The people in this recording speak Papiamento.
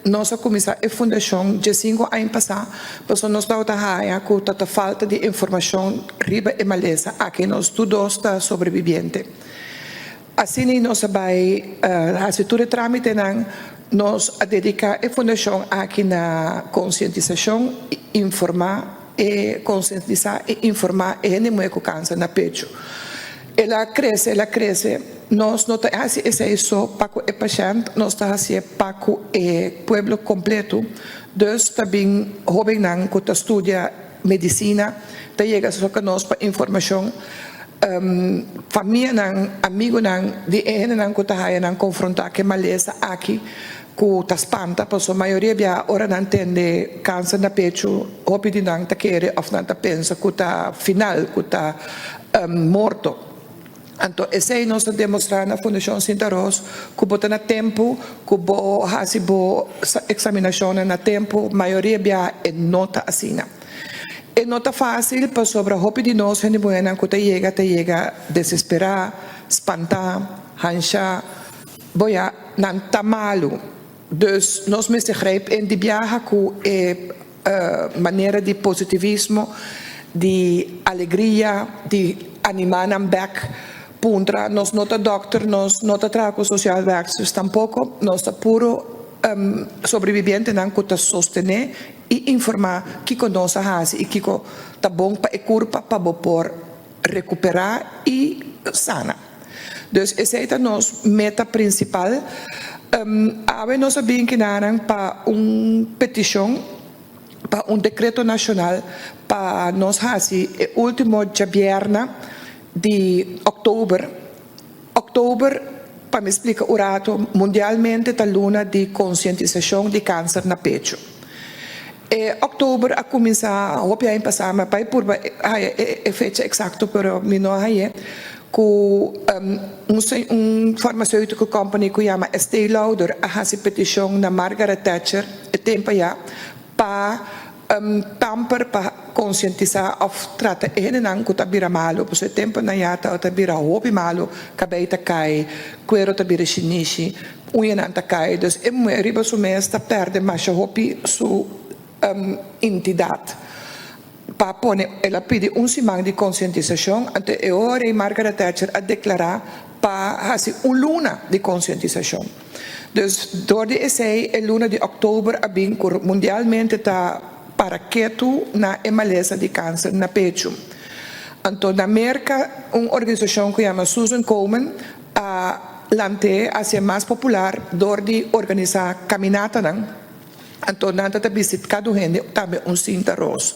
Nos a kuminsá e fundashon 15 aña pasá, pasobra nos tabata haya ku ta falta di informashon riba e malesa. Aki nos tur dos ta sobreviviente. Asina nos a bai hasi tur e trámitenan, nos a dediká e fundashon aki na konsientisashon, informá i konsientisá i informá e hende muhé ku kanser na pechu. El a krese, el a krese. Nos no ta hasi esei so pa e pashènt, nos ta hasi pa e pueblo kompleto. Dus tambe hóbennan ku ta studia medisina, ta yega serka nos pa informashon. Famianan, amigunan, di hendenan ku ta haña nan konfrontá ku malesa aki, ku ta spanta, pasobra mayoria bia ora nan tende kanser na pechu, hopi di nan ta kere òf nan ta pensa ku ta final, ku ta morto. Anto, esei nos a demostrá na Fundashon Sinta Ros, ku bo ta na tempu, ku bo hasi bo eksaminashon na tempu, mayoria bia e no ta asina. E no ta fásil, pasobra hopi di nos hende muhénan ku ta yega desesperá, spantá, hansha, boya, nan ta malu. Dus nos mester grijp in di biaha ku e manera di positivismo, di alegria, di animá nan bèk. Puntra, nos no ta dòkter, nos no ta traha ku sociaal werkers tampoko, nos ta puro sobrevivientenan ku ta sostené i informá kiko nos a hasi i kiko ta bon pa e kurpa pa bo por rekuperá i sana. Dus esei ta nos meta prinsipal. Awe nos a bin akinan pa un petishon, pa un dekreto nashonal pa nos hasi e último djabièrnè di òktober. Òktober, pa mi splika un ratu, mundialmente ta luna di konsientisashon di kanser na pechu. E òktober a kuminsá hopi aña pasá, mi a purba e fecha eksakto, pero mi no a ku un pharmaceutical company ku yama Estee Lauder a hasi petishon na Margaret Thatcher e tempu ya pa pamper, pa konsientisá òf trata hendenan ku ta bira malu, pasobra e tempunan ya ta bira hopi malu, kabei ta kai, kueru ta bira shinishi, uñanan ta kai, dus e muhé riba su mes ta pèrdè masha hopi su identidat. Pa pone, el a pidi un siman di konsientisashon, anto e ora Margaret Thatcher a deklará pa hasi un luna di konsientisashon. Dus dor di esei, e luna di òktober a bin mundialmente ta para ketu na e malesa di kanser na pechu. Anto, na Merka, un organisashon ku yama Susan Komen a lant'é, hasié mas popular dor di organisá kaminatanan. Anto, nan ta bisti kada hende tambe un sinta ros.